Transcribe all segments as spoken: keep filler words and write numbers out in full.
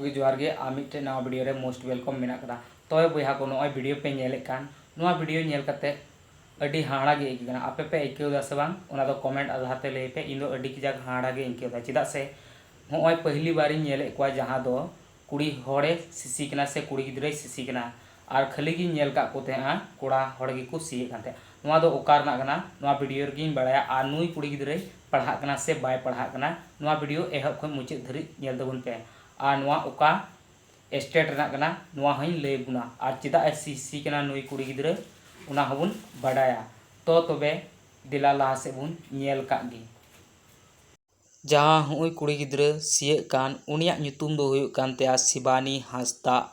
ᱜᱮ ᱡᱚᱦᱟᱨ ᱜᱮ, ᱟᱨ ᱢᱤᱫᱴᱮᱱ ᱱᱟᱣᱟ ᱵᱷᱤᱰᱤᱭᱳ ᱨᱮ most welcome ᱢᱮᱱᱟᱜ ᱠᱟᱫᱟ᱾ ᱛᱚᱵᱮ ᱵᱚᱭᱦᱟ ᱠᱚ, ᱱᱚᱜᱼᱚᱭ ᱵᱷᱤᱰᱤᱭᱳ ᱯᱮ ᱧᱮᱞᱮᱫ ᱠᱟᱱ, ᱱᱚᱣᱟ ᱵᱷᱤᱰᱤᱭᱳ ᱧᱮᱞ ᱠᱟᱛᱮ ᱟᱹᱰᱤ ᱦᱟᱦᱟᱲᱟ ᱜᱮ ᱟᱹᱭᱠᱟᱹᱜ ᱠᱟᱱᱟ᱾ ᱟᱯᱮ ᱯᱮ ᱟᱹᱭᱠᱟᱹᱣ ᱫᱟ ᱥᱮ ᱵᱟᱝ, ᱚᱱᱟ ᱫᱚ ᱠᱚᱢᱮᱱᱴ ᱟᱫᱷᱟᱨ ᱛᱮ ᱞᱟᱹᱭ ᱯᱮ᱾ ᱤᱧ ᱫᱚ ᱟᱹᱰᱤ ᱠᱟᱡᱟᱠ ᱦᱟᱦᱟᱲᱟ ᱜᱮ ᱟᱹᱭᱠᱟᱹᱣ ᱫᱟ, ᱪᱮᱫᱟᱜ ᱥᱮ ᱱᱚᱜᱼᱚᱭ ᱯᱟᱹᱦᱞᱤ ᱵᱟᱨᱤᱧ ᱧᱮᱞᱮᱫ ᱠᱚᱣᱟ ᱡᱟᱦᱟᱸ ᱫᱚ ᱠᱩᱲᱤ ᱦᱚᱲᱮ ᱥᱤᱥᱤ ᱠᱟᱱᱟ ᱥᱮ ᱠᱩᱲᱤ ᱜᱤᱫᱽᱨᱟᱹᱭ ᱥᱤᱥᱤ ᱠᱟᱱᱟ, ᱟᱨ ᱠᱷᱟᱹᱞᱤ ᱜᱤᱧ ᱧᱮᱞ ᱠᱟᱜ ᱠᱚ ᱛᱟᱦᱮᱸᱜᱼᱟ ᱠᱚᱲᱟ ᱦᱚᱲ ᱜᱮᱠᱚ ᱥᱤᱭᱮᱫ ᱠᱟᱱ ᱛᱟᱦᱮᱸᱫ᱾ ᱱᱚᱣᱟ ᱫᱚ ᱚᱠᱟ ᱨᱮᱱᱟᱜ ᱠᱟᱱᱟ, ᱱᱚᱣᱟ ᱵᱷᱤᱰᱤᱭᱳ ᱨᱮᱜᱤᱧ ᱵᱟᱲᱟᱭᱟ᱾ ᱟᱨ ᱱᱩᱭ ᱠᱩᱲᱤ ᱜᱤᱫᱽᱨᱟᱹᱭ ᱯᱟᱲᱦᱟᱜ ᱠᱟᱱᱟ ᱥᱮ ᱵᱟᱭ ᱯᱟᱲᱦᱟᱜ ᱠᱟᱱᱟ, ᱱᱚᱣᱟ ᱵᱷᱤᱰᱤᱭᱳ ᱮᱦᱚᱵ ᱠᱷᱚᱱ ᱢᱩᱪᱟᱹᱫ ᱫᱷᱟᱹᱨᱤᱡ ᱧᱮᱞ ᱛᱟᱵᱚᱱ ᱯᱮ᱾ ᱟᱨ ᱱᱚᱣᱟ ᱚᱠᱟ ᱥᱴᱮᱴ ᱨᱮᱱᱟᱜ ᱠᱟᱱᱟ, ᱱᱚᱣᱟ ᱦᱚᱸᱧ ᱞᱟᱹᱭ ᱟᱵᱚᱱᱟ᱾ ᱟᱨ ᱪᱮᱫᱟᱜ ᱮ ᱥᱤᱥᱤ ᱠᱟᱱᱟ ᱱᱩᱭ ᱠᱩᱲᱤ ᱜᱤᱫᱽᱨᱟᱹ, ᱚᱱᱟ ᱦᱚᱸᱵᱚᱱ ᱵᱟᱰᱟᱭᱟ᱾ ᱛᱚ ᱛᱚᱵᱮ ᱫᱮᱞᱟ ᱞᱟᱦᱟ ᱥᱮᱫ ᱵᱚᱱ ᱧᱮᱞ ᱠᱟᱜ ᱜᱮ᱾ ᱡᱟᱦᱟᱸ ᱦᱚᱸᱜᱼᱚᱭ ᱠᱩᱲᱤ ᱜᱤᱫᱽᱨᱟᱹ ᱥᱤᱭᱟᱹᱜ ᱠᱟᱱ, ᱩᱱᱤᱭᱟᱜ ᱧᱩᱛᱩᱢ ᱫᱚ ᱦᱩᱭᱩᱜ ᱠᱟᱱ ᱛᱟᱭᱟ ᱥᱤᱵᱟᱱᱤ ᱦᱟᱸᱥᱫᱟᱜ᱾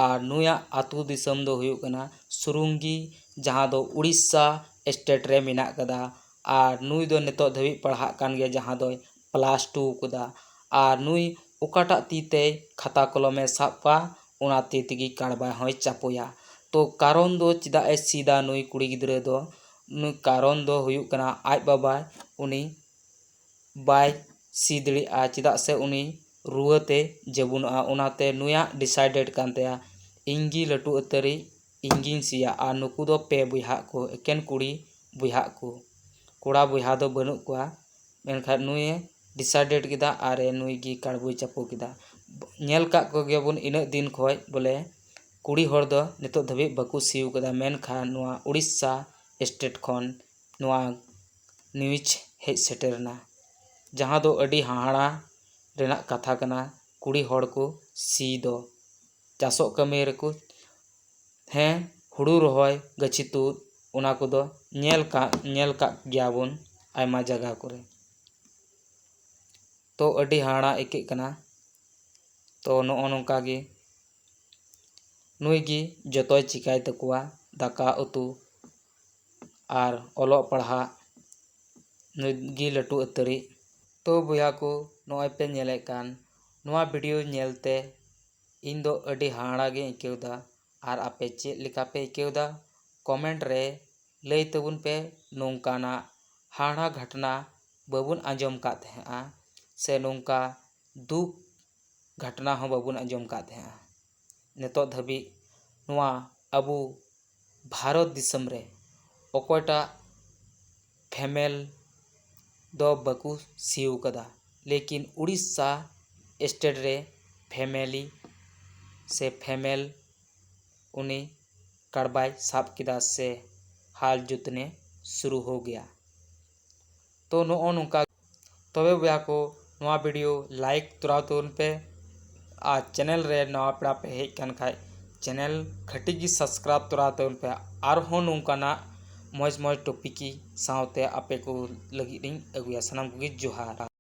ᱟᱨ ᱱᱩᱭᱟᱜ ᱟᱹᱛᱩ ᱫᱤᱥᱚᱢ ᱫᱚ ᱦᱩᱭᱩᱜ ᱠᱟᱱᱟ ᱥᱩᱨᱩᱝᱜᱤ, ᱡᱟᱦᱟᱸ ᱫᱚ ᱩᱲᱤᱥᱥᱟ ᱥᱴᱮᱴ ᱨᱮ ᱢᱮᱱᱟᱜ ᱠᱟᱫᱟ᱾ ᱟᱨ ᱱᱩᱭ ᱫᱚ ᱱᱤᱛᱚᱜ ᱫᱷᱟᱹᱵᱤᱡ ᱯᱟᱲᱦᱟᱜ ᱠᱟᱱ ᱜᱮᱭᱟ, ᱡᱟᱦᱟᱸ ᱫᱚᱭ ᱯᱞᱟᱥ ᱴᱩ ᱠᱟᱫᱟ᱾ ᱟᱨ ᱱᱩᱭ ᱚᱠᱟᱴᱟᱜ ᱛᱤ ᱛᱮᱭ ᱠᱷᱟᱛᱟ ᱠᱚᱞᱚᱢᱮ ᱥᱟᱵ ᱠᱟᱜᱼᱟ, ᱚᱱᱟ ᱛᱤ ᱛᱮᱜᱮ ᱠᱟᱲᱵᱟ ᱦᱚᱸᱭ ᱪᱟᱯᱚᱭᱟ᱾ ᱛᱚ ᱠᱟᱨᱚᱱ ᱫᱚ ᱪᱮᱫᱟᱜ ᱮ ᱥᱤᱫᱟ ᱱᱩᱭ ᱠᱩᱲᱤ ᱜᱤᱫᱽᱨᱟᱹ ᱫᱚ? ᱱᱩᱭ ᱠᱟᱨᱚᱱ ᱫᱚ ᱦᱩᱭᱩᱜ ᱠᱟᱱᱟ ᱟᱡ ᱵᱟᱵᱟ ᱩᱱᱤ ᱵᱟᱭ ᱥᱤ ᱫᱟᱲᱮᱭᱟᱜᱼᱟ, ᱪᱮᱫᱟᱜ ᱥᱮ ᱩᱱᱤ ᱨᱩᱣᱟᱹᱛᱮ ᱡᱟᱹᱵᱩᱱᱚᱜᱼᱟ᱾ ᱚᱱᱟᱛᱮ ᱱᱩᱭᱟᱜ ᱰᱤᱥᱟᱭᱰᱮᱰ ᱠᱟᱱ ᱛᱟᱭᱟ, ᱤᱧ ᱜᱮ ᱞᱟᱹᱴᱩ ᱩᱛᱟᱹᱨᱤᱡ, ᱤᱧ ᱜᱤᱧ ᱥᱤᱭᱟ᱾ ᱟᱨ ᱱᱩᱠᱩ ᱫᱚ ᱯᱮ ᱵᱚᱭᱦᱟᱜ ᱠᱚ, ᱮᱠᱮᱱ ᱠᱩᱲᱤ ᱵᱚᱭᱦᱟᱜ ᱠᱚ, ᱠᱚᱲᱟ ᱵᱚᱭᱦᱟ ᱫᱚ ᱵᱟᱹᱱᱩᱜ ᱠᱚᱣᱟ᱾ ᱢᱮᱱᱠᱷᱟᱱ ᱱᱩᱭᱮ ᱰᱤᱥᱟᱭᱰᱮᱰ ᱠᱮᱫᱟ ᱟᱨ ᱱᱩᱭ ᱜᱮ ᱠᱟᱲᱵᱩᱭ ᱪᱟᱯᱚ ᱠᱮᱫᱟ᱾ ᱧᱮᱞ ᱠᱟᱜ ᱠᱚᱜᱮᱭᱟᱵᱚᱱ ᱤᱱᱟᱹᱜ ᱫᱤᱱ ᱠᱷᱚᱡ ᱵᱚᱞᱮ ᱠᱩᱲᱤ ᱦᱚᱲ ᱫᱚ ᱱᱤᱛᱚᱜ ᱫᱷᱟᱹᱵᱤᱡ ᱵᱟᱠᱚ ᱥᱤᱣ ᱠᱟᱫᱟ, ᱢᱮᱱᱠᱷᱟᱱ ᱱᱚᱣᱟ ᱩᱲᱤᱥᱥᱟ ᱥᱴᱮᱴ ᱠᱷᱚᱱ ᱱᱚᱣᱟ ᱱᱤᱭᱩᱡᱽ ᱦᱮᱡ ᱥᱮᱴᱮᱨ ᱮᱱᱟ, ᱡᱟᱦᱟᱸ ᱫᱚ ᱟᱹᱰᱤ ᱦᱟᱦᱟᱲᱟ ᱨᱮᱱᱟᱜ ᱠᱟᱛᱷᱟ ᱠᱟᱱᱟ᱾ ᱠᱩᱲᱤ ᱦᱚᱲ ᱠᱚ ᱥᱤ ᱫᱚ ᱪᱟᱥᱚᱜ ᱠᱟᱹᱢᱤ ᱨᱮᱠᱚ, ᱦᱮᱸ, ᱦᱩᱲᱩ ᱨᱚᱦᱚᱭ, ᱜᱟᱹᱪᱷᱤ ᱛᱩᱫ, ᱚᱱᱟ ᱠᱚᱫᱚ ᱧᱮᱞ ᱠᱟᱜ, ᱧᱮᱞ ᱠᱟᱜ ᱜᱮᱭᱟᱵᱚᱱ ᱟᱭᱢᱟ ᱡᱟᱭᱜᱟ ᱠᱚᱨᱮ᱾ ᱛᱚ ᱟᱹᱰᱤ ᱦᱟᱦᱟᱲᱟ ᱟᱹᱭᱠᱟᱹᱜ ᱠᱟᱱᱟ᱾ ᱛᱚ ᱱᱚᱜᱼᱚ ᱱᱚᱝᱠᱟ ᱜᱮ ᱱᱩᱭ ᱜᱮ ᱡᱚᱛᱚᱭ ᱪᱤᱠᱟᱹᱭ ᱛᱟᱠᱚᱣᱟ, ᱫᱟᱠᱟ ᱩᱛᱩ ᱟᱨ ᱚᱞᱚᱜ ᱯᱟᱲᱦᱟᱜ, ᱱᱩᱭ ᱜᱮ ᱞᱟᱹᱴᱩ ᱩᱛᱟᱹᱨᱤᱡ᱾ ᱛᱚ ᱵᱚᱭᱦᱟ ᱠᱚ, ᱱᱚᱜᱼᱚᱭ ᱯᱮ ᱧᱮᱞᱮᱫ ᱠᱟᱱ ᱱᱚᱣᱟ ᱵᱷᱤᱰᱤᱭᱳ ᱧᱮᱞᱛᱮ ᱤᱧ ᱫᱚ ᱟᱹᱰᱤ ᱦᱟᱦᱟᱲᱟ ᱜᱤᱧ ᱟᱹᱭᱠᱟᱹᱣ ᱮᱫᱟ᱾ ᱟᱨ ᱟᱯᱮ ᱪᱮᱫ ᱞᱮᱠᱟ ᱯᱮ ᱟᱹᱭᱠᱟᱹᱣ ᱮᱫᱟ, ᱠᱚᱢᱮᱱᱴ ᱨᱮ ᱞᱟᱹᱭ ᱛᱟᱵᱚᱱ ᱯᱮ᱾ ᱱᱚᱝᱠᱟᱱᱟᱜ ᱦᱟᱦᱟᱲᱟ ᱜᱷᱚᱴᱚᱱᱟ ᱵᱟᱵᱚᱱ ᱟᱸᱡᱚᱢ ᱠᱟᱫ ᱛᱟᱦᱮᱸᱜᱼᱟ, ᱥᱮ ᱱᱚᱝᱠᱟ ᱫᱩᱠ ᱜᱷᱚᱴᱚᱱᱟ ᱦᱚᱸ ᱵᱟᱵᱚᱱ ᱟᱸᱡᱚᱢ ᱟᱠᱟᱫ ᱛᱟᱦᱮᱸᱜᱼᱟ᱾ ᱱᱤᱛᱚᱜ ᱫᱷᱟᱹᱵᱤᱡ ᱱᱚᱣᱟ ᱟᱵᱚ ᱵᱷᱟᱨᱚᱛ ᱫᱤᱥᱚᱢ ᱨᱮ ᱚᱠᱚᱭᱴᱟᱜ ᱯᱷᱮᱢᱮᱞ ᱫᱚ ᱵᱟᱠᱚ ᱥᱤᱣ ᱠᱟᱫᱟ, ᱞᱮᱠᱤᱱ ᱩᱲᱤᱥᱥᱟ ᱥᱴᱮᱴ ᱨᱮ ᱯᱷᱮᱢᱮᱞᱤ ᱥᱮ ᱯᱷᱮᱢᱮᱞ ᱩᱱᱤ ᱠᱟᱲᱵᱟᱭ ᱥᱟᱵ ᱠᱮᱫᱟ ᱥᱮ ᱦᱟᱞ ᱡᱩᱛᱱᱮ ᱥᱩᱨᱩ ᱦᱳ ᱜᱮᱭᱟ᱾ ᱛᱚ ᱱᱚᱜᱼᱚ ᱱᱚᱝᱠᱟ᱾ ᱛᱚᱵᱮ ᱵᱚᱭᱦᱟ ᱠᱚ, ᱱᱚᱣᱟ ᱵᱷᱤᱰᱤᱭᱳ ᱞᱟᱭᱤᱠ ᱛᱚᱨᱟᱣ ᱛᱟᱵᱚᱱ ᱯᱮ ᱟᱨ ᱪᱮᱱᱮᱞ ᱨᱮ ᱱᱟᱣᱟ ᱯᱮᱲᱟ ᱯᱮ ᱦᱮᱡ ᱠᱟᱱ ᱠᱷᱟᱡ ᱪᱮᱱᱮᱞ ᱠᱷᱟᱹᱴᱤ ᱜᱮ ᱥᱟᱵᱥᱠᱨᱟᱭᱤᱵ ᱛᱚᱨᱟᱣ ᱛᱟᱵᱚᱱ ᱯᱮ᱾ ᱟᱨᱦᱚᱸ ᱱᱚᱝᱠᱟᱱᱟᱜ ᱢᱚᱡᱽ ᱢᱚᱡᱽ ᱴᱚᱯᱤᱠ ᱥᱟᱶᱛᱮ ᱟᱯᱮ ᱠᱚ ᱞᱟᱹᱜᱤᱫ ᱤᱧ ᱟᱹᱜᱩᱭᱟ᱾ ᱥᱟᱱᱟᱢ ᱠᱚᱜᱮ ᱡᱚᱦᱟᱨ᱾